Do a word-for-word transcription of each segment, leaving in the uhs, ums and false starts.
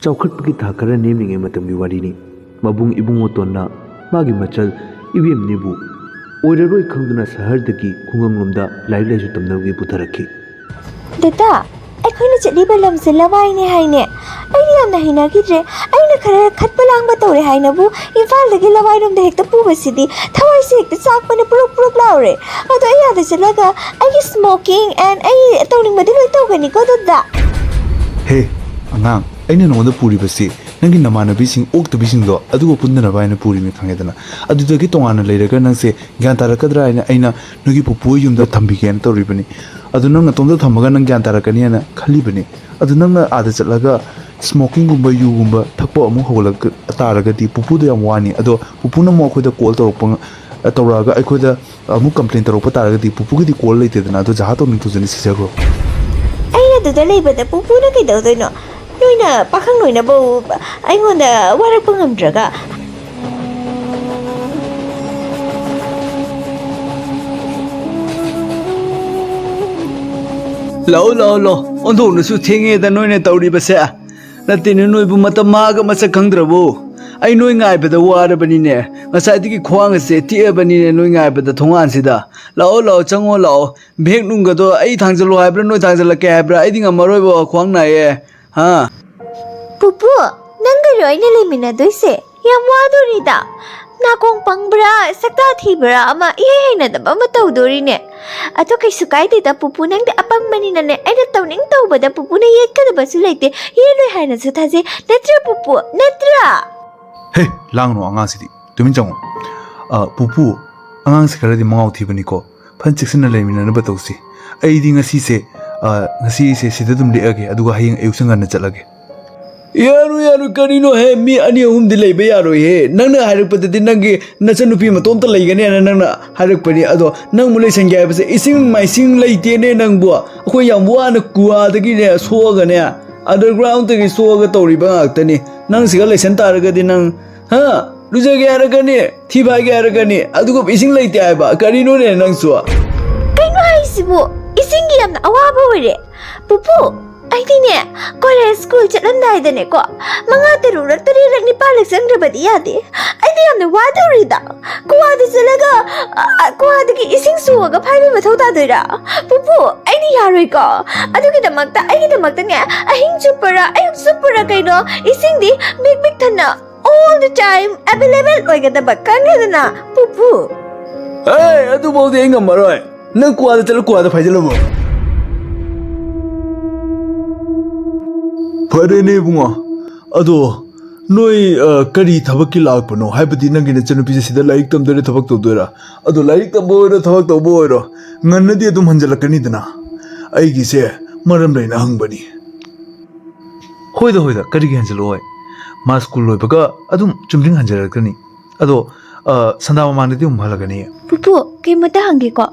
ꯆꯥꯎꯈꯠꯄꯒꯤ ꯊꯥꯛ ꯈꯔ ꯅꯦꯝꯂꯤꯉꯩ ꯃꯇꯝꯒꯤ ꯋꯥꯔꯤꯅꯤ꯫ ꯃꯕꯨꯡ ꯏꯕꯨꯡꯉꯣꯇꯣꯟꯅ ꯃꯥꯒꯤ ꯃꯆꯜ ꯏꯕꯦꯝꯅꯤꯕꯨ ꯑꯣꯏꯔꯔꯣꯏ ꯈꯪꯗꯨꯅ ꯁꯍꯔꯗꯒꯤ ꯈꯨꯡꯒꯪꯂꯣꯝꯗ ꯂꯥꯏꯔꯤꯛ ꯂꯥꯏꯁꯨ ꯇꯝꯅꯕꯒꯤ ꯄꯨꯊꯔꯛꯈꯤ꯫ ꯗꯗꯥ, ꯑꯩꯈꯣꯏꯅ ꯆꯠꯂꯤꯕ ꯂꯝꯁꯦ ꯂꯋꯥꯏꯅꯦ ꯍꯥꯏꯅꯦ꯫ ꯑꯩꯗꯤ ꯌꯥꯝꯅ ꯍꯩꯅꯈꯤꯗ꯭ꯔꯦ꯫ ꯑꯩꯅ ꯈꯔ ꯈꯠꯄ ꯂꯥꯡꯕ ꯇꯧꯔꯦ ꯍꯥꯏꯅꯕꯨ ꯏꯝꯐꯥꯜꯗꯒꯤ ꯂꯋꯥꯏꯔꯣꯝꯗ ꯍꯦꯛꯇ ꯄꯨꯕꯁꯤꯗꯤ ꯊꯋꯥꯏꯁꯦ ꯍꯦꯛꯇ ꯆꯥꯛꯄꯅ ꯄꯨꯔꯨꯛ ꯄꯨꯔꯨꯛ ꯂꯥꯎꯔꯦ꯫ ꯑꯗꯣ ꯑꯩ ꯑꯥꯗ ꯆꯠꯂꯒ ꯑꯩꯒꯤ smoking and ꯑꯩ ꯇꯧꯅꯤꯡꯕꯗꯤ ꯂꯣꯏ ꯇꯧꯒꯅꯤꯀꯣ ꯗꯗꯥ꯫ ꯍꯦ ꯑꯉꯥꯡ, ꯑꯩꯅ ꯅꯉꯣꯟꯗ ꯄꯨꯔꯤꯕꯁꯤ ꯅꯪꯒꯤ ꯅꯃꯥꯟꯅꯕꯤꯁꯤꯡ ꯑꯣꯛꯇꯕꯤꯁꯤꯡꯗꯣ ꯑꯗꯨꯒ ꯄꯨꯟꯗꯅꯕ ꯍꯥꯏꯅ ꯄꯨꯔꯤꯅꯤ, ꯈꯪꯉꯦꯗꯅ꯫ ꯑꯗꯨꯗꯒꯤ ꯇꯣꯉꯥꯟꯅ ꯂꯩꯔꯒ ꯅꯪꯁꯦ ꯒ꯭ꯌꯥꯟ ꯇꯥꯔꯛꯀꯗ꯭ꯔꯥ ꯍꯥꯏꯅ ꯑꯩꯅ ꯅꯣꯏꯒꯤ ꯄꯨꯄꯨ ꯌꯨꯝꯗ ꯊꯝꯕꯤꯒꯦꯅ ꯇꯧꯔꯤꯕꯅꯤ꯫ ꯑꯗꯨ ꯅꯪ ꯅꯇꯣꯝꯇ ꯊꯝꯃꯒ ꯅꯪ ꯒ꯭ꯌꯥꯟ ꯇꯥꯔꯛꯀꯅꯤ ꯍꯥꯏꯅ ꯈꯜꯂꯤꯕꯅꯤ꯫ ꯑꯗꯨ ꯅꯪꯅ ꯑꯥꯗ ꯆꯠꯂꯒ smokingꯒꯨꯝꯕ, ꯌꯨꯒꯨꯝꯕ ꯊꯛꯄ ꯑꯃꯨꯛ ꯍꯧꯒꯠꯂꯛ ꯇꯥꯔꯒꯗꯤ ꯄꯨꯄꯨꯗ ꯌꯥꯝ ꯋꯥꯅꯤ꯫ ꯑꯗꯣ ꯄꯨꯄꯨꯅ ꯑꯃꯨꯛ ꯑꯩꯈꯣꯏꯗ call ꯇꯧꯔꯛꯄ ꯉ-, ꯇꯧꯔꯛꯑꯒ ꯑꯩꯈꯣꯏꯗ ꯑꯃꯨꯛ complain ꯇꯧꯔꯛꯄ ꯇꯥꯔꯒꯗꯤ ꯄꯨꯄꯨꯒꯤꯗꯤ call ꯂꯩꯇꯦꯗꯅ꯫ ꯑꯗꯣ ꯖꯍꯥ ꯇꯧꯅꯤꯡ ꯊꯨꯖꯅꯤ, ꯁꯤꯖꯈ꯭ꯔꯣ꯫ ꯑꯩ ꯑꯗꯨꯗ ꯂꯩꯕꯗ ꯄꯨꯄꯨꯅ ꯀꯩꯗꯧꯗꯣꯏꯅꯣ? ꯅꯣꯏꯅ ꯄꯥꯈꯪ ꯂꯣꯏꯅꯕ ꯑꯩꯉꯣꯟꯗ ꯋꯥꯔꯛꯄ ꯉꯝꯗ꯭ꯔꯒ꯫ ꯂꯥꯛꯑꯣ, ꯂꯥꯛꯑꯣ, ꯂꯥꯛꯑꯣ꯫ ꯑꯣꯟꯊꯣꯛꯅꯁꯨ ꯊꯦꯡꯉꯦꯗ ꯅꯣꯏꯅ ꯇꯧꯔꯤꯕꯁꯦ꯫ ꯅꯠꯇꯦꯅꯦ, ꯅꯣꯏꯕꯨ ꯃꯇꯝ ꯃꯥꯒ ꯃꯁꯛ ꯈꯪꯗ꯭ꯔꯕꯣ? ꯑꯩ ꯅꯣꯏ ꯉꯥꯏꯕꯗ ꯋꯥꯔꯕꯅꯤꯅꯦ꯫ ꯉꯁꯥꯏꯗꯒꯤ ꯈ꯭ꯋꯥꯡ ꯑꯁꯦ ꯇꯦꯛꯑꯕꯅꯤꯅꯦ ꯅꯣꯏ ꯉꯥꯏꯕꯗ ꯊꯣꯡꯒꯥꯟꯁꯤꯗ꯫ ꯂꯥꯛꯑꯣ, ꯂꯥꯛꯑꯣ, ꯆꯪꯉꯣ, ꯂꯥꯛꯑꯣ꯫ ꯕꯦꯒ ꯅꯨꯡꯒꯗꯣ ꯑꯩ ꯊꯥꯡꯖꯜꯂꯣ ꯍꯥꯏꯕ꯭ꯔꯥ, ꯅꯣꯏ ꯊꯥꯡꯖꯜꯂꯛꯀꯦ ꯍꯥꯏꯕ꯭ꯔꯥ? ꯑꯩꯗꯤ ꯉꯝꯃꯔꯣꯏꯕ, ꯈ꯭ꯋꯥꯡ ꯅꯥꯏꯌꯦ꯫ ꯍꯥ? ꯄꯨꯄꯨ, ꯅꯪꯒꯔꯣ ꯑꯩꯅ ꯂꯩꯃꯤꯟꯅꯗꯣꯏꯁꯦ? ꯌꯥꯝ ꯋꯥꯗꯣꯔꯤꯗ꯫ ꯅꯥꯀꯣꯡ ꯄꯪꯕ꯭ꯔꯥ, ꯁꯛꯇꯥ ꯊꯤꯕ꯭ꯔꯥ ꯑꯃ ꯏꯍꯩ ꯍꯩꯅꯗꯕ ꯑꯃ ꯇꯧꯗꯣꯔꯤꯅꯦ꯫ ꯑꯗꯣ ꯀꯩꯁꯨ ꯀꯥꯏꯗꯦꯗ ꯄꯨꯄꯨ, ꯅꯪꯗꯤ ꯑꯄꯪꯕꯅꯤꯅꯅꯦ, ꯑꯩꯅ ꯇꯧꯅꯤꯡ ꯇꯧꯕꯗ ꯄꯨꯄꯨꯅ ꯌꯦꯠꯀꯗꯕꯁꯨ ꯂꯩꯇꯦ, ꯌꯦꯠꯂꯣꯏ ꯍꯥꯏꯅꯁꯨ ꯊꯥꯖꯩ꯫ ꯅꯠꯇ꯭ꯔꯥ ꯄꯨꯄꯨ? ꯅꯠꯇ꯭ꯔꯥ? ꯍꯦ, ꯂꯥꯡꯒꯅꯨ ꯑꯉꯥꯡꯁꯤꯗꯤ꯫ ꯇꯨꯃꯤꯟ ꯆꯪꯉꯣ꯫ ꯑ, ꯄꯨꯄꯨ, ꯑꯉꯥꯡꯁꯦ ꯈꯔꯗꯤ ꯃꯉꯥꯎ ꯊꯤꯕꯅꯤꯀꯣ꯫ ꯐꯖꯅ ꯆꯦꯛꯁꯤꯟꯅ ꯂꯩꯃꯤꯟꯅꯅꯕ ꯇꯧꯁꯤ꯫ ꯑꯩꯗꯤ ꯉꯁꯤꯁꯦ, ꯑ, ꯉꯁꯤꯁꯦ ꯁꯤꯗ ꯑꯗꯨꯝ ꯂꯦꯛꯑꯒꯦ, ꯑꯗꯨꯒ ꯍꯌꯦꯡ ꯑꯌꯨꯛꯁꯦ ꯉꯟꯅ ꯆꯠꯂꯒꯦ꯫ ꯌꯥꯔꯣꯏ, ꯌꯥꯔꯣꯏ, ꯀꯔꯤꯅꯣꯍꯦ? ꯃꯤ ꯑꯅꯤ ꯑꯍꯨꯝꯗꯤ ꯂꯩꯕ ꯌꯥꯔꯣꯏꯍꯦ꯫ ꯅꯪꯅ ꯍꯥꯏꯔꯛꯄꯗꯗꯤ ꯅꯪꯒꯤ ꯅꯆꯟꯅꯨꯄꯤ ꯃꯇꯣꯝꯇ ꯂꯩꯒꯅꯦꯅ ꯅꯪꯅ ꯍꯥꯏꯔꯛꯄꯅꯤ꯫ ꯑꯗꯣ ꯅꯪꯕꯨ ꯂꯩꯁꯟꯒꯦ ꯍꯥꯏꯕꯁꯦ ꯏꯁꯤꯡ ꯃꯥꯏꯁꯤꯡ ꯂꯩꯇꯦꯅꯦ ꯅꯪꯕꯨ꯫ ꯑꯩꯈꯣꯏ ꯌꯥꯝ ꯋꯥꯅ ꯀꯨꯋꯥꯗꯒꯤꯅꯦ ꯁꯣꯛꯑꯒꯅꯦ, undergroundꯗꯒꯤ ꯁꯣꯛꯑꯒ ꯇꯧꯔꯤꯕ ꯉꯥꯛꯇꯅꯤ꯫ ꯅꯪ ꯁꯤꯒ ꯂꯩꯁꯟ ꯇꯥꯔꯒꯗꯤ ꯅꯪ, ꯍꯥ? ꯂꯨꯖꯒꯦ ꯍꯥꯏꯔꯛꯀꯅꯤ, ꯊꯤ ꯐꯥꯏꯒꯦ ꯍꯥꯏꯔꯛꯀꯅꯤ, ꯑꯗꯨꯒ ꯏꯁꯤꯡ ꯂꯩꯇꯦ ꯍꯥꯏꯕ꯫ ꯀꯔꯤꯅꯣꯅꯦ ꯅꯪꯁꯨ? ꯀꯩꯅꯣ ꯍꯥꯏꯁꯤꯕꯨ? ꯏꯁꯤꯡꯒꯤ ꯌꯥꯝꯅ ꯑꯋꯥꯕ ꯑꯣꯏꯔꯦ꯫ ꯄꯨꯄꯨ, ꯑꯩꯗꯤꯅꯦ, ꯀꯣꯂꯦꯖ ꯁ꯭ꯀꯨꯜ ꯆꯠꯂꯝꯗꯥꯏꯗꯅꯦꯀꯣ, ꯃꯉꯥ ꯇꯔꯨꯛꯔꯛ ꯇꯔꯦꯠꯔꯛ ꯅꯤꯄꯥꯜꯂꯛ ꯆꯪꯗ꯭ꯔꯕꯗꯤ ꯌꯥꯗꯦ꯫ ꯑꯩꯗꯤ ꯌꯥꯝꯅ ꯋꯥꯗꯧꯔꯤꯗ꯫ ꯀ꯭ꯋꯥꯗ ꯆꯠꯂꯒ, ꯑ, ꯀ꯭ꯋꯥꯗꯒꯤ ꯏꯁꯤꯡ ꯁꯣꯛꯑꯒ ꯐꯥꯏꯕ ꯃꯊꯧ ꯇꯥꯗꯣꯏꯔꯥ? ꯄꯨꯄꯨ, ꯑꯩꯗꯤ ꯌꯥꯔꯣꯏꯀꯣ꯫ ꯑꯗꯨꯒꯤꯗꯃꯛꯇ, ꯑꯩꯒꯤꯗꯃꯛꯇꯅꯦ, ꯑꯍꯤꯡ ꯆꯨꯞꯄꯔꯥ, ꯑꯌꯨꯛ ꯆꯨꯞꯄꯔꯥ ꯀꯩꯅꯣ, ꯏꯁꯤꯡꯗꯤ ꯕꯤꯛ ꯕꯤꯛ ꯊꯟꯅ all the time available ꯑꯣꯏꯒꯗꯕ ꯈꯪꯉꯦꯗꯅ, ꯄꯨꯄꯨ꯫ ꯑꯦ, ꯑꯗꯨꯐꯥꯎꯗꯤ ꯑꯩ ꯉꯝꯃꯔꯣꯏ꯫ ꯅꯪ ꯀ꯭ꯋꯥꯗ ꯆꯠꯂ ꯀ꯭ꯋꯥꯗ ꯐꯥꯏꯖꯜꯂꯝꯃꯣ꯫ ꯐꯔꯦꯅꯦ ꯏꯕꯨꯡꯉꯣ꯫ ꯑꯗꯣ ꯅꯣꯏ, ꯑ, ꯀꯔꯤ ꯊꯕꯛꯀꯤ ꯂꯥꯛꯄꯅꯣ? ꯍꯥꯏꯕꯗꯤ ꯅꯪꯒꯤ ꯅꯆꯟꯅꯨꯄꯤꯁꯦ ꯁꯤꯗ ꯂꯥꯏꯔꯤꯛ ꯇꯝꯗꯣꯏꯔꯥ ꯊꯕꯛ ꯇꯧꯗꯣꯏꯔꯥ? ꯑꯗꯣ ꯂꯥꯏꯔꯤꯛ ꯇꯝꯕ ꯑꯣꯏꯔꯣ ꯊꯕꯛ ꯇꯧꯕ ꯑꯣꯏꯔꯣ, ꯉꯟꯅꯗꯤ ꯑꯗꯨꯝ ꯍꯟꯖꯜꯂꯛꯀꯅꯤꯗꯅ꯫ ꯑꯩꯒꯤꯁꯦ ꯃꯔꯝ ꯂꯩꯅ ꯍꯪꯕꯅꯤ꯫ ꯍꯣꯏꯗ, ꯍꯣꯏꯗ, ꯀꯔꯤꯒꯤ ꯍꯟꯖꯜꯂꯛꯑꯣꯏ? ꯃꯥ ꯁ꯭ꯀꯨꯜ ꯂꯣꯏꯕꯒ ꯑꯗꯨꯝ ꯆꯨꯝꯗ꯭ꯔꯤꯡ ꯍꯟꯖꯜꯂꯛꯀꯅꯤ꯫ ꯑꯗꯣ, ꯑ, ꯁꯟꯗꯥ ꯃꯃꯥꯡꯗꯗꯤ ꯑꯃꯨꯛ ꯍꯜꯂꯛꯀꯅꯤ꯫ ꯄꯨꯄꯨ, ꯀꯩꯃꯇ ꯍꯪꯒꯦꯀꯣ?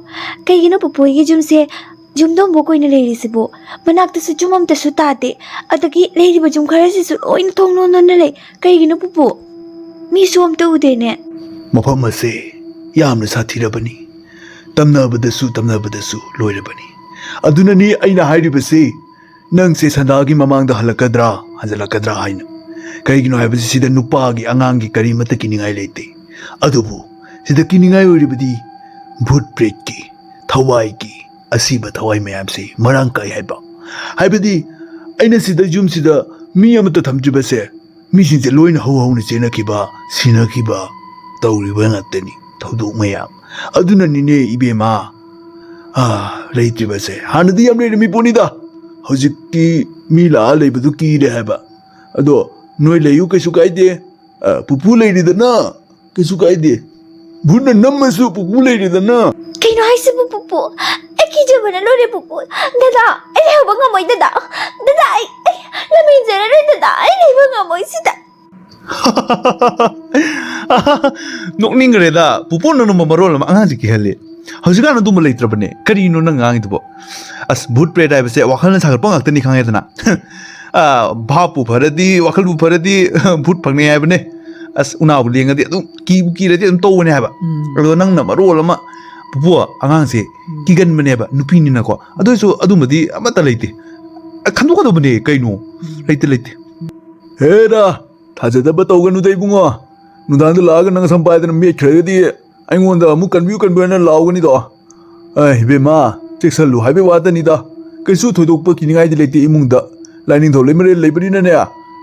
ꯀꯩꯒꯤꯅꯣ ꯄꯨꯄꯨ ꯍꯣꯏꯒꯤ ꯌꯨꯝꯁꯦ ꯌꯨꯝꯗꯣꯡꯕꯣꯛ ꯑꯣꯏꯅ ꯂꯩꯔꯤꯁꯤꯕꯨ? ꯃꯅꯥꯛꯇꯁꯨ ꯌꯨꯝ ꯑꯝꯇꯁꯨ ꯇꯥꯗꯦ꯫ ꯑꯗꯒꯤ ꯂꯩꯔꯤꯕ ꯌꯨꯝ ꯈꯔꯁꯤꯁꯨ ꯂꯣꯏꯅ ꯊꯣꯡ ꯂꯣꯟ ꯂꯣꯟꯅ ꯂꯩ꯫ ꯀꯩꯒꯤꯅꯣ ꯄꯨꯄꯨ? ꯃꯤꯁꯨ ꯑꯝꯇ ꯎꯗꯦꯅꯦ꯫ ꯃꯐꯝ ꯑꯁꯦ ꯌꯥꯝꯅ ꯁꯥꯊꯤꯔꯕꯅꯤ꯫ ꯇꯝꯅꯕꯗꯁꯨ, ꯇꯝꯅꯕꯗꯁꯨ ꯂꯣꯏꯔꯕꯅꯤ꯫ ꯑꯗꯨꯅꯅꯤ ꯑꯩꯅ ꯍꯥꯏꯔꯤꯕꯁꯤ, ꯅꯪꯁꯦ ꯁꯟꯗꯥꯒꯤ ꯃꯃꯥꯡꯗ ꯍꯜꯂꯛꯀꯗ꯭ꯔꯥ, ꯍꯟꯖꯜꯂꯛꯀꯗ꯭ꯔꯥ ꯍꯥꯏꯅ꯫ ꯀꯩꯒꯤꯅꯣ ꯍꯥꯏꯕꯁꯤ, ꯁꯤꯗ ꯅꯨꯄꯥꯒꯤ, ꯑꯉꯥꯡꯒꯤ ꯀꯔꯤꯃꯠꯇ ꯀꯤꯅꯤꯡꯉꯥꯏ ꯂꯩꯇꯦ꯫ ꯑꯗꯨꯕꯨ ꯁꯤꯗ ꯀꯤꯅꯤꯡꯉꯥꯏ ꯑꯣꯏꯔꯤꯕꯗꯤ ꯚꯨꯠ ꯄ꯭ꯔꯦꯠꯀꯤ, ꯊꯋꯥꯏꯒꯤ, ꯑꯁꯤꯕ ꯊꯋꯥꯏ ꯃꯌꯥꯝꯁꯤ ꯃꯔꯥꯡ ꯀꯥꯏ ꯍꯥꯏꯕ꯫ ꯍꯥꯏꯕꯗꯤ, ꯑꯩꯅ ꯁꯤꯗ, ꯌꯨꯝꯁꯤꯗ ꯃꯤ ꯑꯃꯠꯇ ꯊꯝꯗ꯭ꯔꯤꯕꯁꯦ, ꯃꯤꯁꯤꯡꯁꯦ ꯂꯣꯏꯅ ꯍꯧ ꯍꯧꯅ ꯆꯦꯟꯅꯈꯤꯕ, ꯁꯤꯅꯈꯤꯕ ꯇꯧꯔꯤꯕ ꯉꯥꯛꯇꯅꯤ, ꯊꯧꯗꯣꯛ ꯃꯌꯥꯝ꯫ ꯑꯗꯨꯅꯅꯤꯅꯦ ꯏꯕꯦꯝꯃ, ꯑꯥ, ꯂꯩꯇ꯭ꯔꯤꯕꯁꯦ꯫ ꯍꯥꯟꯅꯗꯤ ꯌꯥꯝ ꯂꯩꯔꯝꯃꯤ ꯄꯣꯠꯅꯤꯗ, ꯍꯧꯖꯤꯛꯇꯤ ꯃꯤ ꯂꯥꯛꯑ ꯂꯩꯕꯗꯨ ꯀꯤꯔꯦ ꯍꯥꯏꯕ꯫ ꯑꯗꯣ ꯅꯣꯏ ꯂꯩꯌꯨ, ꯀꯩꯁꯨ ꯀꯥꯏꯗꯦ꯫ ꯑ, ꯄꯨꯄꯨ ꯂꯩꯔꯤꯗꯅ, ꯀꯩꯁꯨ ꯀꯥꯏꯗꯦ꯫ ꯚꯨꯠꯅ ꯅꯝꯃꯁꯨ ꯄꯨꯄꯨ ꯂꯩꯔꯤꯗꯅ꯫ ꯀꯩꯅꯣ ꯍꯥꯏꯁꯤꯕꯨ, ꯄꯨꯄꯨ? ꯑꯩ ꯀꯤꯖꯕꯅ ꯂꯣꯏꯔꯦ, ꯄꯨꯄꯨ꯫ ꯗꯗꯥ, ꯑꯩ ꯂꯩꯍꯧꯕ ꯉꯝꯃꯣꯏ, ꯗꯗꯥ꯫ ꯗꯗꯥ, ꯑꯩ, ꯑꯩ ꯂꯝꯍꯦꯟꯖꯔꯔꯣꯏ, ꯗꯗꯥ꯫ ꯑꯩ ꯂꯩꯕ ꯉꯝꯃꯣꯏ ꯁꯤꯗ꯫ ꯅꯣꯛꯅꯤꯡꯈ꯭ꯔꯦꯗ, ꯄꯨꯄꯨ ꯅꯪꯅ ꯃꯔꯣꯜ ꯑꯃ ꯑꯉꯥꯡꯁꯦ ꯀꯤꯍꯜꯂꯤ꯫ ꯍꯧꯖꯤꯛꯀꯥꯟ ꯑꯗꯨꯝꯕ ꯂꯩꯇ꯭ꯔꯕꯅꯦ꯫ ꯀꯔꯤꯅꯣ ꯅꯪ ꯉꯥꯡꯉꯤꯗꯨꯕꯣ? ꯑꯁ, ꯚꯨꯠ ꯄ꯭ꯔꯦꯠ ꯍꯥꯏꯕꯁꯦ ꯋꯥꯈꯜꯅ ꯁꯥꯒꯠꯄ ꯉꯥꯛꯇꯅꯤ, ꯈꯪꯉꯦꯗꯅ꯫ ꯑꯥ, ꯚꯥꯞꯄꯨ ꯐꯔꯗꯤ, ꯋꯥꯈꯜꯕꯨ ꯐꯔꯗꯤ, ꯚꯨꯠ ꯐꯪꯅꯩ ꯍꯥꯏꯕꯅꯦ꯫ ꯑꯁ, ꯎꯅꯥꯕꯨ ꯂꯦꯡꯉꯗꯤ ꯑꯗꯨꯝ, ꯀꯤꯕꯨ ꯀꯤꯔꯗꯤ ꯑꯗꯨꯝ ꯇꯧꯕꯅꯦ ꯍꯥꯏꯕ꯫ ꯎꯝ꯫ ꯑꯗꯣ ꯅꯪꯅ ꯃꯔꯣꯜ ꯑꯃ, ꯄꯨꯄꯨ, ꯑꯉꯥꯡꯁꯦ ꯎꯝ꯫ ꯀꯤꯒꯟꯕꯅꯦꯕ, ꯅꯨꯄꯤꯅꯤꯅꯀꯣ꯫ ꯑꯗꯨ ꯑꯣꯏꯔꯁꯨ ꯑꯗꯨꯝꯕꯗꯤ ꯑꯃꯠꯇ ꯂꯩꯇꯦ꯫ ꯑ, ꯈꯟꯗꯣꯛꯀꯗꯕꯅꯦ ꯀꯩꯅꯣ꯫ ꯂꯩꯇꯦ, ꯂꯩꯇꯦ꯫ ꯍꯦꯔꯥ, ꯊꯥꯖꯗꯕ ꯇꯧꯒꯅꯨꯗ ꯏꯕꯨꯡꯉꯣ꯫ ꯅꯨꯡꯗꯥꯡꯗ ꯂꯥꯛꯑꯒ ꯅꯪ ꯁꯝ ꯄꯥꯏꯗꯅ ꯃꯦꯠꯈ꯭ꯔꯒꯗꯤ ꯑꯩꯉꯣꯟꯗ ꯑꯃꯨꯛ "ꯀꯟꯕꯤꯌꯨ, ꯀꯟꯕꯤꯌꯨ" ꯍꯥꯏꯅ ꯂꯥꯎꯒꯅꯤꯗꯣ꯫ ꯑꯦ, ꯏꯕꯦꯝꯃ, ꯆꯦꯛꯁꯜꯂꯨ ꯍꯥꯏꯕꯩ ꯋꯥꯇꯅꯤꯗ꯫ ꯀꯩꯁꯨ ꯊꯣꯏꯗꯣꯛꯄ ꯀꯤꯅꯤꯡꯉꯥꯏꯗꯤ ꯂꯩꯇꯦ ꯏꯃꯨꯡꯗ꯫ ꯂꯥꯏꯅꯤꯡꯊꯧ ꯂꯩꯃꯔꯦꯜ ꯂꯩꯕꯅꯤꯅꯅꯦ,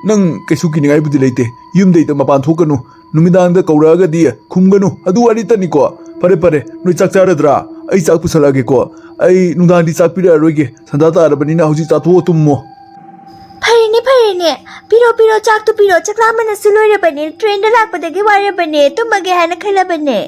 ꯅꯪ ꯀꯩꯁꯨ ꯀꯤꯅꯤꯡꯉꯥꯏꯕꯨꯗꯤ ꯂꯩꯇꯦ꯫ ꯌꯨꯝꯗꯩꯗ ꯃꯄꯥꯟ ꯊꯣꯛꯀꯅꯨ꯫ ꯅꯨꯃꯤꯗꯥꯡꯗ ꯀꯧꯔꯛꯑꯒꯗꯤ ꯈꯨꯝꯒꯅꯨ꯫ ꯑꯗꯨ ꯋꯥꯔꯤꯇꯅꯤꯀꯣ꯫ ꯐꯔꯦ, ꯐꯔꯦ, ꯅꯣꯏ ꯆꯥꯛ ꯆꯥꯔꯗ꯭ꯔꯥ? ꯑꯩ ꯆꯥꯛ ꯄꯨꯁꯜꯂꯛꯑꯒꯦꯀꯣ꯫ ꯑꯩ ꯅꯨꯡꯗꯥꯡꯗꯤ ꯆꯥꯛ ꯄꯤꯔꯛꯑꯔꯣꯏꯒꯦ꯫ ꯁꯟꯗꯥ ꯇꯥꯔꯕꯅꯤꯅ ꯍꯧꯖꯤꯛ ꯆꯥꯊꯣꯛꯑ ꯇꯨꯝꯃꯣ꯫ ꯐꯔꯦꯅꯦ, ꯐꯔꯦꯅꯦ꯫ ꯄꯤꯔꯣ, ꯄꯤꯔꯣ, ꯆꯥꯛꯇꯣ ꯄꯤꯔꯣ꯫ ꯆꯥꯛ ꯂꯥꯝꯕꯅꯁꯨ ꯂꯣꯏꯔꯕꯅꯦ꯫ ꯇ꯭ꯔꯦꯟꯗ ꯂꯥꯛꯄꯗꯒꯤ ꯋꯥꯔꯕꯅꯦ꯫ ꯇꯨꯝꯃꯒꯦ ꯍꯥꯏꯅ ꯈꯜꯂꯕꯅꯦ꯫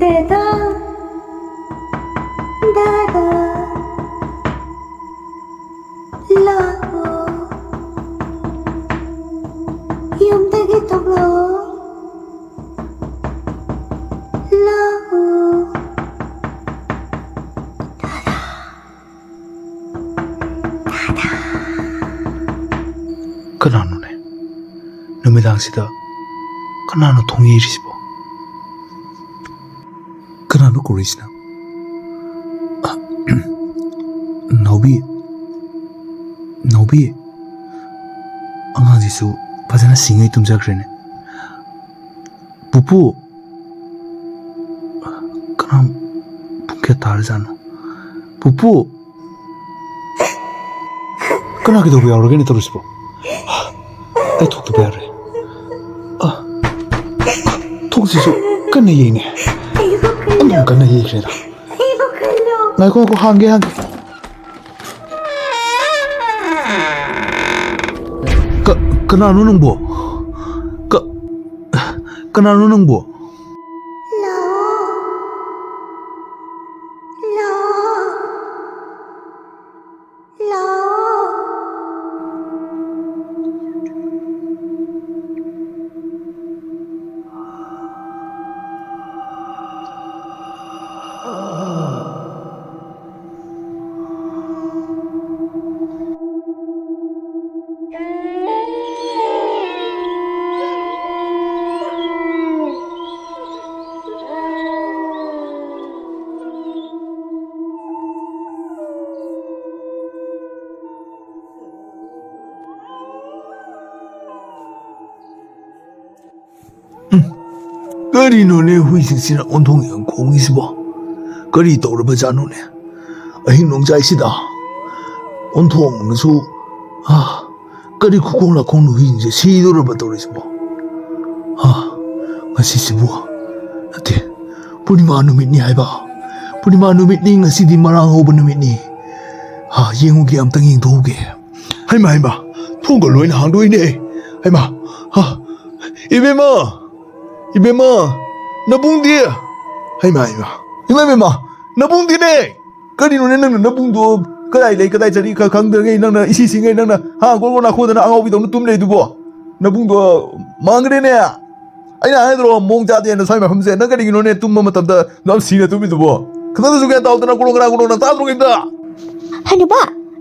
ꯗꯥꯗꯥ, ꯗꯥꯗꯥ, ꯂꯥꯛꯑꯣ, ꯌꯨꯝꯗꯒꯤ ꯊꯣꯛꯂꯛꯑꯣ, ꯂꯥꯛꯑꯣ꯫ ꯀꯅꯥꯅꯣꯅꯦ? ꯅꯨꯃꯤꯗꯥꯡꯁꯤꯗ ꯀꯅꯥꯅꯣ ꯊꯣꯡ ꯌꯩꯔꯤꯁꯤꯕꯣ? ꯀꯅꯥꯅꯣ ꯀꯧꯔꯤꯁꯤꯅ? ꯑ, ꯅꯥꯎꯕꯤ, ꯅꯥꯎꯕꯤ, ꯑꯉꯥꯡꯁꯤꯁꯨ ꯐꯖꯅ ꯁꯤꯡꯉꯩ ꯇꯨꯝꯖꯈ꯭ꯔꯦꯅꯦ꯫ ꯄꯨꯄꯨ, ꯀꯅꯥ, ꯄꯨꯡ ꯀꯌꯥ ꯇꯥꯔꯖꯥꯠꯅꯣ? ꯄꯨꯄꯨ, ꯀꯅꯥ ꯀꯩꯗꯧꯕ ꯌꯥꯎꯔꯒꯦꯅꯦ ꯇꯧꯔꯤꯁꯤꯕꯣ? ꯑꯩ ꯊꯣꯛꯇꯕ ꯌꯥꯔꯣꯏ꯫ ꯑ, ꯊꯣꯡꯁꯤꯁꯨ ꯀꯟꯅ ꯌꯩꯅꯦ꯫ ꯑꯩꯕꯨ ꯀꯜꯂꯨ꯫ ꯑꯃꯨꯛ ꯀꯟꯅ ꯌꯩꯈ꯭ꯔꯦꯗ꯫ ꯑꯩꯕꯨ ꯀꯜꯂꯨ꯫ ꯉꯥꯏꯈꯣ, ꯉꯥꯏꯈꯣ, ꯍꯥꯡꯒꯦ, ꯍꯥꯡꯒꯦ꯫ ꯀ-, ꯀꯅꯥꯅꯣ ꯅꯪꯕꯣ? ꯀ-, ꯀꯅꯥꯅꯣ ꯅꯪꯕꯣ? ꯂꯥꯛꯑꯣ꯫ ꯂꯥꯛꯑꯣ꯫ ꯂꯥꯛꯑꯣ꯫ ꯎꯝ, ꯀꯔꯤꯅꯣꯅꯦ ꯍꯨꯏꯁꯤꯡꯁꯤꯅ ꯑꯣꯟꯊꯣꯛ ꯌꯥꯝ ꯈꯣꯡꯉꯤꯁꯤꯕꯣ? ꯀꯔꯤ ꯇꯧꯔꯕꯖꯥꯠꯅꯣꯅꯦ? ꯑꯍꯤꯡ ꯅꯣꯡꯖꯥꯏꯁꯤꯗ ꯑꯣꯟꯊꯣꯛꯅꯁꯨ, ꯑꯥ, ꯀꯔꯤ ꯈꯨꯈꯣꯡ ꯂꯥꯈꯣꯡꯅꯣ ꯍꯨꯏꯁꯤꯡꯁꯦ ꯁꯤꯗꯧꯔꯕ ꯇꯧꯔꯤꯁꯤꯕꯣ? ꯑꯥ, ꯉꯁꯤꯁꯤꯕꯨ ꯅꯠꯇꯦ, ꯄꯨꯔꯅꯤꯃꯥ ꯅꯨꯃꯤꯠꯅꯤ ꯍꯥꯏꯕ꯫ ꯄꯨꯔꯅꯤꯃꯥ ꯅꯨꯃꯤꯠꯅꯤ, ꯉꯁꯤꯗꯤ ꯃꯔꯥꯡ ꯍꯧꯕ ꯅꯨꯃꯤꯠꯅꯤ꯫ ꯍꯥ, ꯌꯦꯡꯉꯨꯒꯦ, ꯑꯝꯇꯪ ꯌꯦꯡꯊꯣꯛꯎꯒꯦ꯫ ꯍꯩꯃꯥ, ꯍꯩꯃꯥ, ꯊꯣꯡꯒ ꯂꯣꯏꯅ ꯍꯥꯡꯗꯣꯛꯏꯅꯦ꯫ ꯍꯩꯃꯥ, ꯍꯥ, ꯏꯕꯦꯝꯃ, ꯏꯕꯦꯝꯃ, ꯅꯕꯨꯡꯗꯤ? ꯍꯩꯃꯥ, ꯍꯩꯃꯥ, ꯏꯃꯥ, ꯏꯕꯦꯝꯃ, ꯅꯕꯨꯡꯗꯤꯅꯦ? ꯀꯔꯤꯅꯣꯅꯦ, ꯅꯪꯅ ꯅꯕꯨꯡꯗꯣ ꯀꯗꯥꯏ ꯂꯩ, ꯀꯗꯥꯏ ꯆꯠꯂꯤ ꯈ-, ꯈꯪꯗ꯭ꯔꯉꯩ, ꯅꯪꯅ ꯏꯁꯤ ꯁꯤꯉꯩ, ꯅꯪꯅ, ꯍꯥ, ꯒꯣꯔ ꯒꯣꯔ ꯅꯥꯈꯣꯗꯅ ꯑꯉꯥꯎꯕꯤꯗꯧꯅ ꯇꯨꯝ ꯂꯩꯗꯨꯕꯣ? ꯅꯕꯨꯡꯗꯣ ꯃꯥꯡꯈ꯭ꯔꯦꯅꯦ꯫ ꯑꯩꯅ ꯍꯥꯏꯗ꯭ꯔꯣ, ꯃꯑꯣꯡ ꯆꯥꯗꯦꯅ ꯁ꯭ꯋꯥꯏ ꯃꯐꯝꯁꯦ? ꯅꯪ ꯀꯔꯤꯒꯤꯅꯣꯅꯦ ꯇꯨꯝꯕ ꯃꯇꯝꯗ ꯌꯥꯝ ꯁꯤꯅ ꯇꯨꯝꯃꯤꯗꯨꯕꯣ? ꯈꯤꯇꯪꯗꯁꯨ ꯒ꯭ꯌꯥꯟ ꯇꯥꯎꯗꯅ ꯒ꯭ꯔꯣꯡ ꯒ꯭ꯔꯥꯡ ꯒ꯭ꯔꯣꯡ ꯒ꯭ꯔꯥꯡ ꯇꯥꯗ꯭ꯔꯣ ꯀꯩꯝꯇ? ꯍꯅꯨꯕ,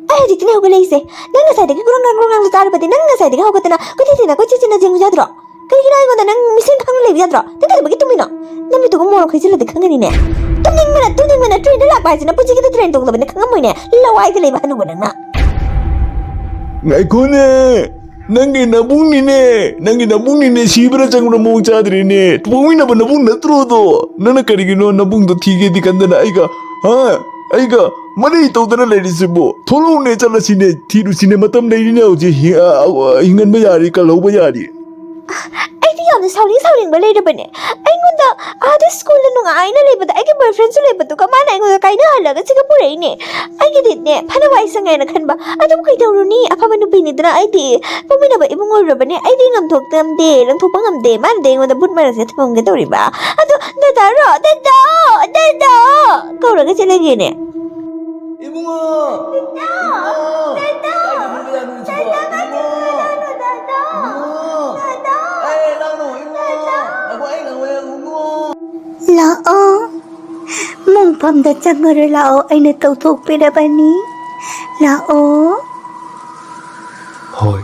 ꯑꯩ ꯍꯧꯖꯤꯛꯇꯅꯦ ꯍꯧꯒꯠꯂꯛꯏꯁꯦ꯫ ꯅꯪ ꯉꯁꯥꯏꯗꯒꯤ ꯒ꯭ꯔꯣꯡ ꯒ꯭ꯔꯥꯡ ꯒ꯭ꯔꯣꯡ ꯒ꯭ꯔꯥꯡꯗꯣ ꯇꯥꯔꯕꯗꯤ ꯅꯪ ꯉꯁꯥꯏꯗꯒꯤ ꯍꯧꯒꯠꯇꯅ ꯀꯣꯏꯆꯦꯟ ꯆꯦꯟꯅ ꯀꯣꯏꯆꯦꯟ ꯆꯦꯟꯅ ꯌꯦꯡꯉꯨ ꯌꯥꯗ꯭ꯔꯣ? ꯀꯔꯤꯒꯤꯅꯣ ꯑꯩꯉꯣꯟꯗ ꯅꯪ ꯃꯤꯠꯁꯦꯟ ꯈꯪꯅ ꯂꯩꯕ ꯌꯥꯗ꯭ꯔꯣ? ꯅꯪ ꯀꯩꯗꯧꯕꯒꯤ ꯇꯨꯝꯃꯤꯅꯣ? ꯅꯃꯤꯠꯇꯨꯒ ꯃꯣꯔꯣꯛ ꯈꯩꯖꯤꯜꯂꯗꯤ ꯈꯪꯒꯅꯤꯅꯦ꯫ ꯇꯨꯝꯅꯤꯡꯕꯅ, ꯇꯨꯝꯅꯤꯡꯕꯅ train ꯗ ꯂꯥꯛꯄ ꯍꯥꯏꯁꯤꯅ ꯄꯨꯟꯁꯤꯒꯤꯗ train ꯇꯣꯡꯗꯕꯅꯤ ꯈꯪꯉꯝꯃꯣꯏꯅꯦ꯫ ꯂꯋꯥꯏꯗ ꯂꯩꯕ ꯍꯅꯨꯕ ꯅꯪꯅ꯫ ꯉꯥꯏꯈꯣꯅꯦ, ꯅꯪꯒꯤ ꯅꯕꯨꯡꯅꯤꯅꯦ, ꯅꯪꯒꯤ ꯅꯕꯨꯡꯅꯤꯅꯦ, ꯁꯤꯕ꯭ꯔꯥ ꯆꯪꯕ꯭ꯔꯥ ꯃꯑꯣꯡ ꯆꯥꯗ꯭ꯔꯦꯅꯦ꯫ ꯄꯣꯛꯃꯤꯟꯅꯕ ꯅꯕꯨꯡ ꯅꯠꯇ꯭ꯔꯣ ꯑꯗꯣ? ꯅꯪꯅ ꯀꯔꯤꯒꯤꯅꯣ ꯅꯕꯨꯡꯗꯣ ꯊꯤꯒꯦꯗꯤ ꯈꯟꯗꯅ ꯑꯩꯒ, ꯍꯥ? ꯑꯩꯒ ꯃꯔꯩ ꯇꯧꯗꯅ ꯂꯩꯔꯤꯁꯤꯕꯨ? ꯊꯣꯛꯂꯛꯎꯅꯦ, ꯆꯠꯂꯁꯤꯅꯦ, ꯊꯤꯔꯨꯁꯤꯅꯦ, ꯃꯇꯝ ꯂꯩꯔꯤꯅꯦ ꯍꯧꯖꯤꯛ꯫ ꯍꯤ-, ꯑ, ꯑ, ꯍꯤꯡꯍꯟꯕ ꯌꯥꯔꯤ, ꯀꯜꯍꯧꯕ ꯌꯥꯔꯤ꯫ ꯑꯩꯗꯤ ꯌꯥꯝꯅ ꯁꯥꯎꯅꯤꯡ ꯁꯥꯎꯅꯤꯡꯕ ꯂꯩꯔꯕꯅꯦ꯫ ꯑꯩꯉꯣꯟꯗ ꯑꯥꯗ ꯁ꯭ꯀꯨꯜꯗ ꯅꯨꯡꯉꯥꯏꯅ ꯂꯩꯕꯗ ꯑꯩꯒꯤ ꯕꯣꯏ ꯐ꯭ꯔꯦꯟꯁꯨ ꯂꯩꯕꯗꯨꯒ ꯃꯥꯅ ꯑꯩꯉꯣꯟꯗ ꯀꯥꯏꯅꯍꯜꯂꯒ ꯁꯤꯒ ꯄꯨꯔꯛꯏꯅꯦ꯫ ꯑꯩꯒꯤꯗꯤꯅꯦ ꯐꯅ ꯋꯥꯏ ꯁꯪꯉꯦꯅ ꯈꯟꯕ꯫ ꯑꯗꯨꯝ ꯀꯩꯗꯧꯔꯨꯅꯤ? ꯑꯐꯕ ꯅꯨꯄꯤꯅꯤꯗꯅ ꯑꯩꯗꯤ꯫ ꯄꯣꯛꯃꯤꯟꯅꯕ ꯏꯕꯨꯡ ꯑꯣꯏꯔꯨꯔꯕꯅꯦ꯫ ꯑꯩꯗꯤ ꯉꯝꯊꯣꯛ ꯉꯝꯗꯦ, ꯂꯪꯊꯣꯛꯄ ꯉꯝꯗꯦ꯫ ꯃꯥꯅꯗꯤ ꯑꯩꯉꯣꯟꯗ ꯕꯨꯠ ꯃꯔꯛꯁꯦ ꯊꯝꯃꯝꯒꯦ ꯇꯧꯔꯤꯕ꯫ ꯑꯗꯣ ꯗꯗꯥꯔꯣ? ꯗꯗꯥ! ꯗꯗꯥ! ꯀꯧꯔꯒ ꯆꯠꯂꯒꯦꯅꯦ꯫ ꯏꯕꯨꯡꯉꯣ! ꯗꯗꯥ! ꯏꯕꯨꯡꯉꯣ! ꯗꯗꯥ! ꯀꯥꯏꯗ ꯍꯨꯟꯕ ꯌꯥꯅꯣ ꯁꯤꯕꯣ? ꯗꯗꯥ, ꯀꯥꯏ ꯏꯕꯨꯡꯉꯣ! ꯆꯠꯈ꯭ꯔꯤꯅꯣ, ꯗꯗꯥ? ꯏꯕꯨꯡꯉꯣ! ꯗꯗꯥ! ꯑꯦ, ꯂꯥꯡꯅꯣ, ꯏꯕꯨꯡꯉꯣ! ꯗꯗꯥ! ꯉꯥꯏꯈꯣ, ꯑꯩ ꯉꯥꯡꯕ ꯌꯥ-, ꯏꯕꯨꯡꯉꯣ! ꯂꯥꯛꯑꯣ꯫ ꯃꯣꯡꯐꯝꯗ ꯆꯪꯉꯔꯣꯏ, ꯂꯥꯛꯑꯣ꯫ ꯑꯩꯅ ꯇꯧꯊꯣꯛꯄꯤꯔꯕꯅꯤ꯫ ꯂꯥꯛꯑꯣ꯫ ꯍꯣꯏ,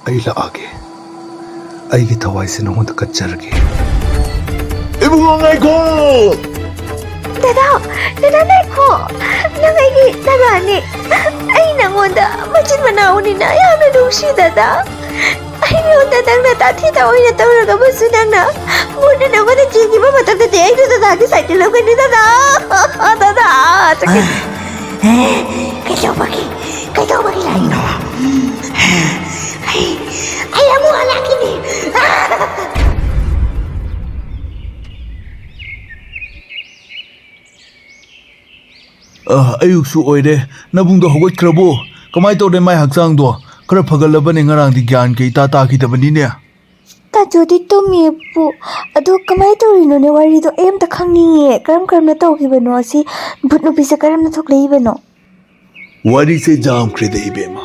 ꯑꯩ ꯂꯥꯛꯑꯒꯦ꯫ ꯑꯩꯒꯤ ꯊꯋꯥꯏꯁꯦ ꯅꯉꯣꯟꯗ ꯀꯠꯆꯔꯒꯦ꯫ ꯏꯕꯨꯡꯉꯣ, ꯉꯥꯏꯈꯣ! ꯗꯗꯥ, ꯗꯗꯥ, ꯉꯥꯏꯈꯣ꯫ ꯅꯪ ꯑꯩꯒꯤ ꯗꯗꯥꯅꯤ꯫ ꯑꯩ ꯅꯉꯣꯟꯗ ꯃꯆꯤꯟ ꯃꯅꯥꯎꯅꯤꯅ ꯌꯥꯝꯅ ꯅꯨꯡꯁꯤ, ꯗꯗꯥ꯫ ꯑꯩꯉꯣꯟꯗ ꯅꯪꯅ ꯇꯥꯊꯤ ꯇꯥꯑꯣꯏꯅ ꯇꯧꯔꯒ ꯑꯃꯁꯨ ꯅꯪꯅ ꯃꯨꯟꯅ ꯅꯉꯣꯟꯗ ꯆꯦꯟꯈꯤꯕ ꯃꯇꯝꯗꯗꯤ ꯑꯩꯁꯨ ꯗꯗꯥꯒꯤ ꯁꯥꯏꯠꯇ ꯂꯧꯒꯅꯤ, ꯗꯗꯥ꯫ ꯗꯗꯥ, ꯆꯠꯀꯅꯤ꯫ ꯀꯩꯗꯧꯕꯒꯤ? ꯀꯩꯗꯧꯕꯒꯤ ꯂꯥꯛꯏꯅꯣ? ꯑꯩ, ꯑꯩ ꯑꯃꯨꯛ ꯍꯜꯂꯛꯈꯤꯅꯤ꯫ ꯑ, ꯑꯌꯨꯛꯁꯨ ꯑꯣꯏꯔꯦ꯫ ꯅꯕꯨꯡꯗꯣ ꯍꯧꯒꯠꯈ꯭ꯔꯕꯣ? ꯀꯃꯥꯏ ꯇꯧꯔꯦ ꯃꯥꯏ ꯍꯛꯆꯥꯡꯗꯣ? ꯈꯔ ꯐꯒꯠꯂꯕꯅꯦ? ꯉꯔꯥꯡꯗꯤ ꯒ꯭ꯌꯥꯟ ꯀꯩ ꯏꯇꯥ ꯇꯥꯈꯤꯗꯕꯅꯤꯅꯦ꯫ ꯇꯥꯖꯣꯗꯤ ꯇꯨꯝꯃꯤ, ꯄꯨ꯫ ꯑꯗꯣ ꯀꯃꯥꯏ ꯇꯧꯔꯤꯅꯣꯅꯦ? ꯋꯥꯔꯤꯗꯣ ꯑꯩ ꯑꯝꯇ ꯈꯪꯅꯤꯡꯉꯦ꯫ ꯀꯔꯝ ꯀꯔꯝꯅ ꯇꯧꯈꯤꯕꯅꯣ? ꯑꯁꯤ ꯚꯨꯠ ꯅꯨꯄꯤꯁꯦ ꯀꯔꯝꯅ ꯊꯣꯛꯂꯛꯏꯕꯅꯣ? ꯋꯥꯔꯤꯁꯦ ꯌꯥꯝꯈ꯭ꯔꯦꯗ, ꯏꯕꯦꯝꯃ꯫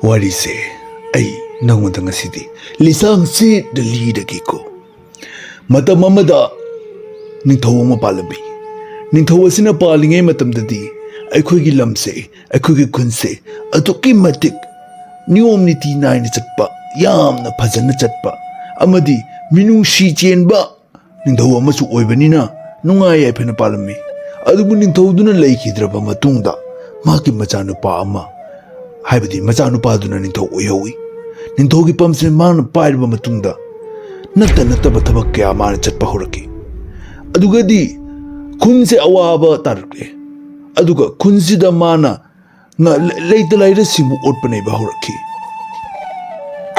ꯋꯥꯔꯤꯁꯦ ꯑꯩ ꯅꯪꯉꯣꯟꯗ ꯉꯁꯤꯗꯤ ꯂꯤꯁꯥꯡ ꯁꯤꯠꯅ ꯂꯤꯔꯒꯦꯀꯣ꯫ ꯃꯇꯝ ꯑꯃꯗ ꯅꯤꯡꯊꯧ ꯑꯃ ꯄꯥꯜꯂꯝꯃꯤ꯫ ꯅꯤꯡꯊꯧ ꯑꯁꯤꯅ ꯄꯥꯜꯂꯤꯉꯩ ꯃꯇꯝꯗꯗꯤ ꯑꯩꯈꯣꯏꯒꯤ ꯂꯝꯁꯦ, ꯑꯩꯈꯣꯏꯒꯤ ꯈꯨꯟꯁꯦ ꯑꯗꯨꯛꯀꯤ ꯃꯇꯤꯛ ꯅꯤꯌꯣꯝ ꯅꯤꯇꯤ ꯅꯥꯏꯅ ꯆꯠꯄ, ꯌꯥꯝꯅ ꯐꯖꯅ ꯆꯠꯄ ꯑꯃꯗꯤ ꯃꯤꯅꯨꯡꯁꯤ ꯆꯦꯟꯕ ꯅꯤꯡꯊꯧ ꯑꯃꯁꯨ ꯑꯣꯏꯕꯅꯤꯅ ꯅꯨꯡꯉꯥꯏ ꯌꯥꯏꯐꯅ ꯄꯥꯜꯂꯝꯃꯤ꯫ ꯑꯗꯨꯕꯨ ꯅꯤꯡꯊꯧꯗꯨꯅ ꯂꯩꯈꯤꯗ꯭ꯔꯕ ꯃꯇꯨꯡꯗ ꯃꯍꯥꯛꯀꯤ ꯃꯆꯥꯅꯨꯄꯥ ꯑꯃ, ꯍꯥꯏꯕꯗꯤ ꯃꯆꯥꯅꯨꯄꯥꯗꯨꯅ ꯅꯤꯡꯊꯧ ꯑꯣꯏꯍꯧꯏ꯫ ꯅꯤꯡꯊꯧꯒꯤ ꯄꯝꯁꯦ ꯃꯍꯥꯛꯅ ꯄꯥꯏꯔꯕ ꯃꯇꯨꯡꯗ ꯅꯠꯇ ꯅꯠꯇꯕ ꯊꯕꯛ ꯀꯌꯥ ꯃꯥꯅ ꯆꯠꯄ ꯍꯧꯔꯛꯈꯤ꯫ ꯑꯗꯨꯒꯗꯤ ꯈꯨꯟꯁꯦ ꯑꯋꯥꯕ ꯇꯥꯔꯛꯂꯦ꯫ ꯑꯗꯨꯒ ꯈꯨꯟꯁꯤꯗ ꯃꯥꯅ ꯉ-, ꯂꯩ-, ꯂꯩꯇ ꯂꯥꯏꯔꯁꯤꯡꯕꯨ ꯑꯣꯠꯄ ꯅꯩꯕ ꯍꯧꯔꯛꯈꯤ꯫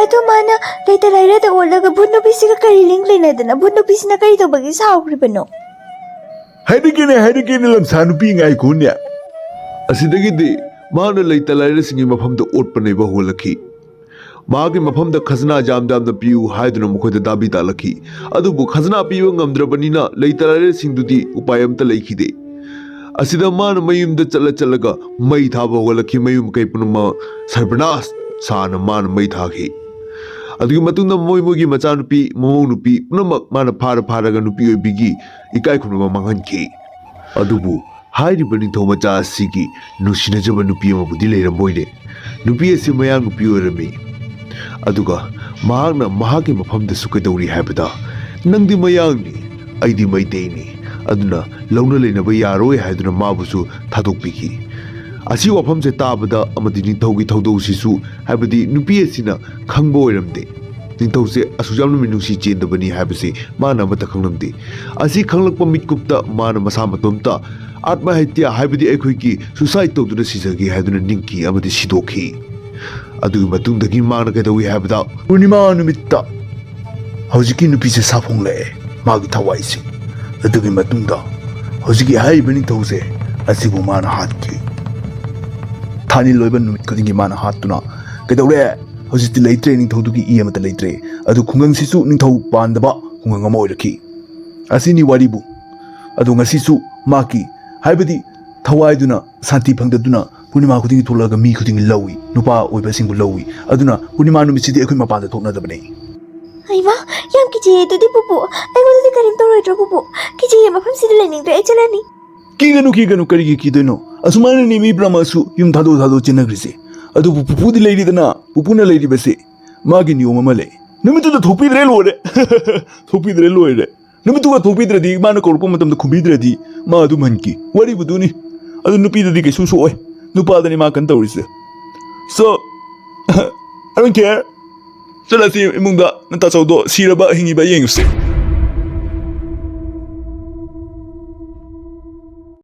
ꯑꯗꯣ ꯃꯥꯅ ꯂꯩꯇ ꯂꯥꯏꯔꯗ ꯑꯣꯠꯂꯒ ꯚꯨꯠ ꯅꯨꯄꯤꯁꯤꯒ ꯀꯔꯤ ꯂꯤꯡ ꯂꯩꯅꯗꯅ? ꯚꯨꯠ ꯅꯨꯄꯤꯁꯤꯅ ꯀꯔꯤ ꯇꯧꯕꯒꯤ ꯁꯥꯎꯈ꯭ꯔꯤꯕꯅꯣ? ꯍꯥꯏꯔꯒꯦꯅꯦ, ꯍꯥꯏꯔꯒꯦꯅꯦ, ꯂꯝꯁꯥ ꯅꯨꯄꯤ, ꯉꯥꯏꯈꯣꯅꯦ꯫ ꯑꯁꯤꯗꯒꯤꯗꯤ ꯃꯍꯥꯛꯅ ꯂꯩꯇ ꯂꯥꯏꯔꯁꯤꯡꯒꯤ ꯃꯐꯝꯗ ꯑꯣꯠꯄ ꯅꯩꯕ ꯍꯧꯒꯠꯂꯛꯈꯤ꯫ ꯃꯍꯥꯛꯀꯤ ꯃꯐꯝꯗ ꯈꯖꯅꯥ ꯌꯥꯝ ꯌꯥꯝꯅ ꯄꯤꯌꯨ ꯍꯥꯏꯗꯨꯅ ꯃꯈꯣꯏꯗ ꯗꯥꯕꯤ ꯇꯥꯂꯛꯈꯤ꯫ ꯑꯗꯨꯕꯨ ꯈꯖꯅꯥ ꯄꯤꯕ ꯉꯝꯗ꯭ꯔꯕꯅꯤꯅ ꯂꯩꯇ ꯂꯥꯏꯔꯁꯤꯡꯗꯨꯗꯤ ꯎꯄꯥꯏ ꯑꯃꯠꯇ ꯂꯩꯈꯤꯗꯦ꯫ ꯑꯁꯤꯗ ꯃꯥꯅ ꯃꯌꯨꯝꯗ ꯆꯠꯂ ꯆꯠꯂꯒ ꯃꯩ ꯊꯥꯕ ꯍꯧꯒꯠꯂꯛꯈꯤ꯫ ꯃꯌꯨꯝ ꯃꯀꯩ ꯄꯨꯝꯅꯃꯛ ꯁꯔꯕꯅꯥꯁ ꯁꯥꯅ ꯃꯥꯅ ꯃꯩ ꯊꯥꯈꯤ꯫ ꯑꯗꯨꯒꯤ ꯃꯇꯨꯡꯗ ꯃꯣꯏ ꯃꯣꯏꯒꯤ ꯃꯆꯥꯅꯨꯄꯤ, ꯃꯃꯧ ꯅꯨꯄꯤ ꯄꯨꯝꯅꯃꯛ ꯃꯥꯅ ꯐꯥꯔ ꯐꯥꯔꯒ ꯅꯨꯄꯤ ꯑꯣꯏꯕꯤꯒꯤ ꯏꯀꯥꯏ ꯈꯨꯝꯅꯕ ꯃꯥꯡꯍꯟꯈꯤ꯫ ꯑꯗꯨꯕꯨ ꯍꯥꯏꯔꯤꯕ ꯅꯤꯡꯊꯧ ꯃꯆꯥ ꯑꯁꯤꯒꯤ ꯅꯨꯡꯁꯤꯅꯖꯕ ꯅꯨꯄꯤ ꯑꯃꯕꯨꯗꯤ ꯂꯩꯔꯝꯕ ꯑꯣꯏꯔꯦ꯫ ꯅꯨꯄꯤ ꯑꯁꯤ ꯃꯌꯥꯡ ꯅꯨꯄꯤ ꯑꯣꯏꯔꯝꯃꯤ꯫ ꯑꯗꯨꯒ ꯃꯍꯥꯛꯅ ꯃꯍꯥꯛꯀꯤ ꯃꯐꯝꯗꯁꯨ ꯀꯩꯗꯧꯔꯤ ꯍꯥꯏꯕꯗ, "ꯅꯪꯗꯤ ꯃꯌꯥꯡꯅꯤ, ꯑꯩꯗꯤ ꯃꯩꯇꯩꯅꯤ, ꯑꯗꯨꯅ ꯂꯧꯅ ꯂꯩꯅꯕ ꯌꯥꯔꯣꯏ" ꯍꯥꯏꯗꯨꯅ ꯃꯥꯕꯨꯁꯨ ꯊꯥꯗꯣꯛꯄꯤꯈꯤ꯫ ꯑꯁꯤ ꯋꯥꯐꯝꯁꯦ ꯇꯥꯕꯗ ꯑꯃꯗꯤ ꯅꯤꯡꯊꯧꯒꯤ ꯊꯧꯗꯧꯁꯤꯁꯨ, ꯍꯥꯏꯕꯗꯤ ꯅꯨꯄꯤ ꯑꯁꯤꯅ ꯈꯪꯕ ꯑꯣꯏꯔꯝꯗꯦ꯫ ꯅꯤꯡꯊꯧꯁꯦ ꯑꯁꯨꯛ ꯌꯥꯝꯅ ꯃꯤꯅꯨꯡꯁꯤ ꯆꯦꯟꯗꯕꯅꯤ ꯍꯥꯏꯕꯁꯤ ꯃꯥꯅ ꯑꯃꯠꯇ ꯈꯪꯂꯝꯗꯦ꯫ ꯑꯁꯤ ꯈꯪꯂꯛꯄ ꯃꯤꯠꯀꯨꯞꯇ ꯃꯥꯅ ꯃꯁꯥ ꯃꯇꯣꯝꯇ ꯑꯥꯠꯃꯍꯠꯌꯥ, ꯍꯥꯏꯕꯗꯤ ꯑꯩꯈꯣꯏꯒꯤ suicide ꯇꯧꯗꯨꯅ ꯁꯤꯖꯒꯦ ꯍꯥꯏꯗꯨꯅ ꯅꯤꯡꯈꯤ ꯑꯃꯗꯤ ꯁꯤꯗꯣꯛꯈꯤ꯫ ꯑꯗꯨꯒꯤ ꯃꯇꯨꯡꯗꯒꯤ ꯃꯥꯅ ꯀꯩꯗꯧꯏ ꯍꯥꯏꯕꯗ, ꯄꯨꯔꯅꯤꯃꯥ ꯅꯨꯃꯤꯠꯇ ꯍꯧꯖꯤꯛꯀꯤ ꯅꯨꯄꯤꯁꯦ ꯁꯥꯐꯣꯡꯂꯛꯑꯦ, ꯃꯥꯒꯤ ꯊꯋꯥꯏꯁꯦ꯫ ꯑꯗꯨꯒꯤ ꯃꯇꯨꯡꯗ ꯍꯧꯖꯤꯛꯀꯤ ꯍꯥꯏꯔꯤꯕ ꯅꯤꯡꯊꯧꯁꯦ ꯑꯁꯤꯕꯨ ꯃꯥꯅ ꯍꯥꯠꯈꯤ꯫ ꯊꯥꯅꯤꯜ ꯑꯣꯏꯕ ꯅꯨꯃꯤꯠ ꯈꯨꯗꯤꯡꯒꯤ ꯃꯥꯅ ꯍꯥꯠꯇꯨꯅ ꯀꯩꯗꯧꯔꯦ? ꯍꯧꯖꯤꯛꯇꯤ ꯂꯩꯇ꯭ꯔꯦ, ꯅꯤꯡꯊꯧꯗꯨꯒꯤ ꯏ ꯑꯃꯠꯇ ꯂꯩꯇ꯭ꯔꯦ꯫ ꯑꯗꯨ ꯈꯨꯡꯒꯪꯁꯤꯁꯨ ꯅꯤꯡꯊꯧ ꯄꯥꯟꯗꯕ ꯈꯨꯡꯒꯪ ꯑꯃ ꯑꯣꯏꯔꯛꯈꯤ꯫ ꯑꯁꯤꯅꯤ ꯋꯥꯔꯤꯕꯨ꯫ ꯑꯗꯨ ꯉꯁꯤꯁꯨ ꯃꯍꯥꯛꯀꯤ, ꯍꯥꯏꯕꯗꯤ ꯊꯋꯥꯏꯗꯨꯅ ꯁꯥꯟꯇꯤ ꯐꯪꯗꯗꯨꯅ ꯄꯨꯔꯅꯤꯃꯥ ꯈꯨꯗꯤꯡꯒꯤ ꯊꯣꯛꯂꯛꯑꯒ ꯃꯤ ꯈꯨꯗꯤꯡꯒꯤ ꯂꯧꯏ, ꯅꯨꯄꯥ ꯑꯣꯏꯕꯁꯤꯡꯕꯨ ꯂꯧꯏ꯫ ꯑꯗꯨꯅ ꯄꯨꯔꯅꯤꯃꯥ ꯅꯨꯃꯤꯠꯁꯤꯗꯤ ꯑꯩꯈꯣꯏ ꯃꯄꯥꯟꯗ ꯊꯣꯛꯅꯗꯕꯅꯤ꯫ ꯑꯩꯃ, ꯌꯥꯝ ꯀꯤꯖꯩꯌꯦ꯫ ꯑꯗꯨꯗꯤ ꯄꯨꯄꯨ, ꯑꯩꯉꯣꯟꯗꯗꯤ ꯀꯔꯤꯝ ꯇꯧꯔꯣꯏꯗ꯭ꯔꯣ ꯄꯨꯄꯨ? ꯀꯤꯖꯩꯌꯦ, ꯃꯐꯝꯁꯤꯗ ꯂꯩꯅꯤꯡꯗ꯭ꯔꯦ, ꯑꯩ ꯆꯠꯂꯅꯤ꯫ ꯀꯤꯒꯅꯨ, ꯀꯤꯒꯅꯨ, ꯀꯔꯤꯒꯤ ꯀꯤꯗꯣꯏꯅꯣ? ꯑꯁꯨꯃꯥꯏꯅꯅꯤ ꯃꯤ ꯄꯨꯝꯅꯃꯛꯁꯨ ꯌꯨꯝ ꯊꯥꯗꯣꯛ ꯊꯥꯗꯣꯛ ꯆꯦꯟꯅꯈ꯭ꯔꯤꯁꯦ꯫ ꯑꯗꯨꯕꯨ ꯄꯨꯄꯨꯗꯤ ꯂꯩꯔꯤꯗꯅ, ꯄꯨꯄꯨꯅ ꯂꯩꯔꯤꯕꯁꯦ ꯃꯥꯒꯤ ꯅꯤꯌꯣꯝ ꯑꯃ ꯂꯩ꯫ ꯅꯨꯃꯤꯠꯇꯨꯗ ꯊꯣꯛꯄꯤꯗ꯭ꯔꯦ ꯂꯣꯏꯔꯦ꯫ ꯊꯣꯛꯄꯤꯗ꯭ꯔꯦ ꯂꯣꯏꯔꯦ꯫ ꯅꯨꯃꯤꯠꯇꯨꯒ ꯊꯣꯛꯄꯤꯗ꯭ꯔꯗꯤ, ꯃꯥꯅ ꯀꯧꯔꯛꯄ ꯃꯇꯝꯗ ꯈꯨꯝꯕꯤꯗ꯭ꯔꯗꯤ, ꯃꯥ ꯑꯗꯨꯝ ꯍꯟꯈꯤ꯫ ꯋꯥꯔꯤꯕꯨ ꯑꯗꯨꯅꯤ꯫ ꯑꯗꯨ ꯅꯨꯄꯤꯗꯗꯤ ꯀꯩꯁꯨ ꯁꯣꯛꯑꯣꯏ꯫ ꯅꯨꯄꯥꯗꯅꯤ ꯃꯥ ꯀꯟꯅ ꯇꯧꯔꯤꯁꯦ꯫ So, I don't care. ꯆꯠꯂꯁꯤ ꯏꯃꯨꯡꯗ, ꯅꯇꯥꯆꯧꯗꯣ ꯁꯤꯔꯕ ꯍꯤꯡꯉꯤꯕ ꯌꯦꯡꯉꯨꯁꯤ꯫